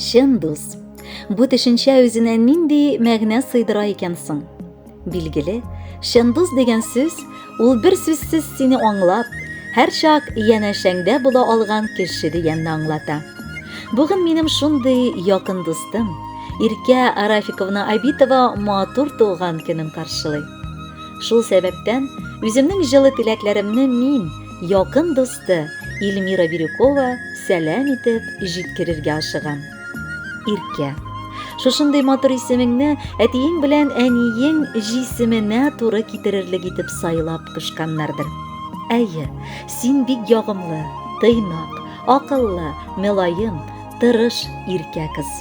Чын дус. Бу төшенчә үзенә нинди мәгънә сыйдыра икән соң? Билгеле, чын дус дигән сүз ул бер сүзсез сине аңлап, һәрчак янәшәңдә була алган кеше дигәнне аңлата. Бүген минем шундый якын дустым, Иркә Рафиковна Абитова матур туган көнен каршылый. Шул сәбәптән үземнең җылы теләкләремне мин, якын дусты Эльмира Бирюкова сәлам итеп җиткерергә ашыгам. Иркә. Шушындый матур исемеңне әтиең белән әниең җисеменә туры китерерлек итеп сайлап кушканнардыр. Әйе, син бик ягымлы, тыйнак, акыллы, мөлаем, тырыш иркә кыз.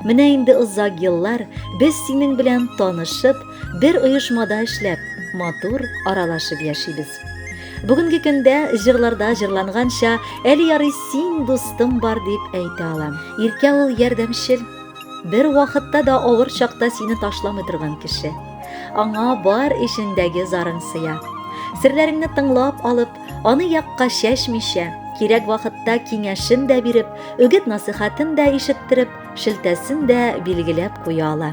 Менә инде озак еллар без синең белән танышып, бер оешмада эшләп, матур аралашып яшибез. Бүгенге көндә җырларда җырланганча, әле ярый син дустым бар дип әйтә алам. Иркә ул ярдәмчел. Бер вакытта да авыр чакта сине ташламый торган кеше. Аңа бар эчендәге зарың сыя. Серләреңне тыңлап алып, аны якка чәчмичә, кирәк вакытта киңәшен дә биреп, үгет-насыйхатын да ишеттереп, шелтәсен дә билгеләп куя ала.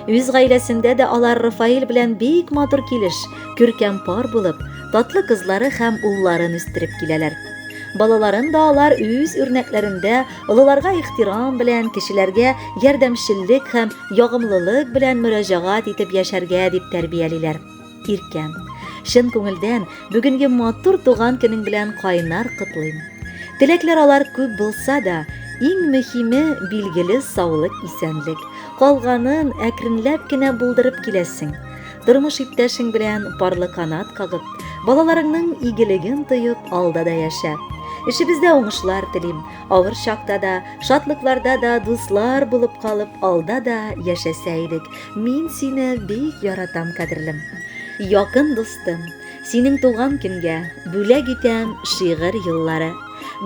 Үз гаиләсендә дә алар Рафаэль белән бик матур килеш, күркәм пар булып, татлы кызлары һәм улларын үстереп киләләр. Балаларын да алар үз үрнәкләрендә олыларга ихтирам белән, кешеләргә ярдәмчеллек һәм ягымлылык белән мөрәҗәгать итеп яшәргә дип тәрбиялиләр. Иркәм, чын күңелдән бүгенге матур туган көнең белән кайнар котлыйм. Теләкләр алар күп булса да, иң мөһиме билгеле саулык, исәнлек. Калганын әкренләп кенә булдырып киләсең. Тормыш иптәшең белән парлы канат кагып, балаларыңның игелеген тоеп алда да яшә. Эшебездә уңышлар телим. Авыр чакта да, шатлыкларда да дуслар булып калып, алда да яшәсә идек. Мин сине бик яратам, кадерлем. Якын дустым, синең туган көнгә бүләк итәм шигырь юллары.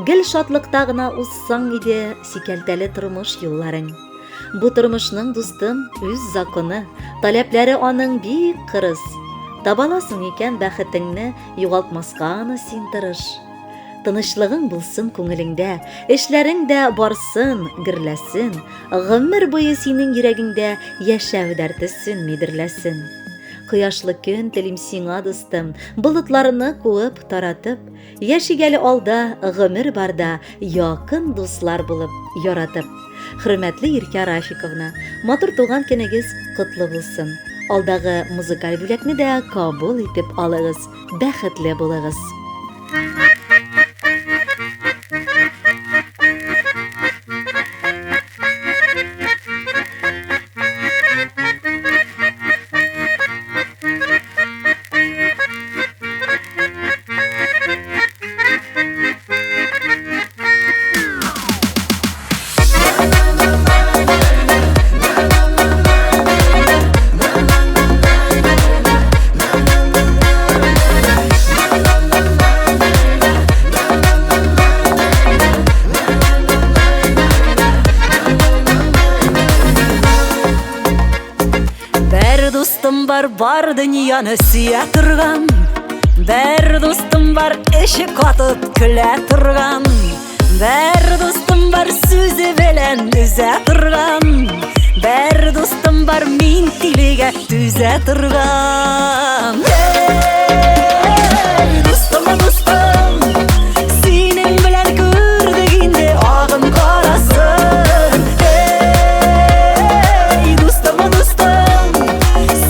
Гел шатлыкта гына узсаң иде сикәлтәле тормыш юлларың. Бу тормышның, дустым, үз законы, таләпләре аның бик кырыс. Табаласың икән бәхетеңне, югалтмаска аны син тырыш. Тынычлыгың булсын күңелеңдә, эшләрең дә барсын, гөрләсен, гомер буе синең йөрәгеңдә яшәү дәрте сүнми дөрләсен. Кояшлы көн телим сиңа, дустым, болытларны куып, таратып, яшик әле алда, гомер барда, якын дуслар булып, яратып. Хөрмәтле Иркә Рафиковна, матур туган көнегез котлы булсын. Алдагы музыкаль бүләкне дә кабул итеп алыгыз. Бәхетле булыгыз! Бер дустым бар, бар дөньяны сөя торган. Бер дустым бар, эче катып көлә торган. Бер дустым бар, сүзе белән өзә торган. Бер дустым бар, мин тилегә түзә торган. Эй, дустым, дустым, синең белән күрдек инде агын карасын. Эй, дустым, дустым,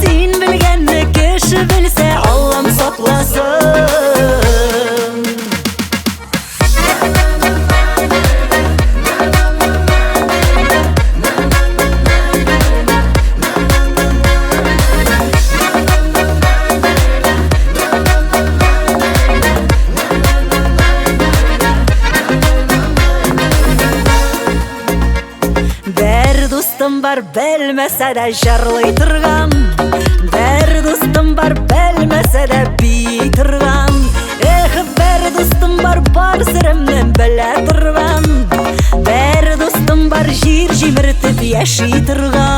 син белгәнне кеше белсә, Аллам сакласын. Бер дустым бар, белмәсә дә җырлый торган. Бер дустым бар, белмәсә дә бии торган. Эх, бер дустым бар, бар серемне белә торган. Бер дустым бар, җир җимертеп яши торган.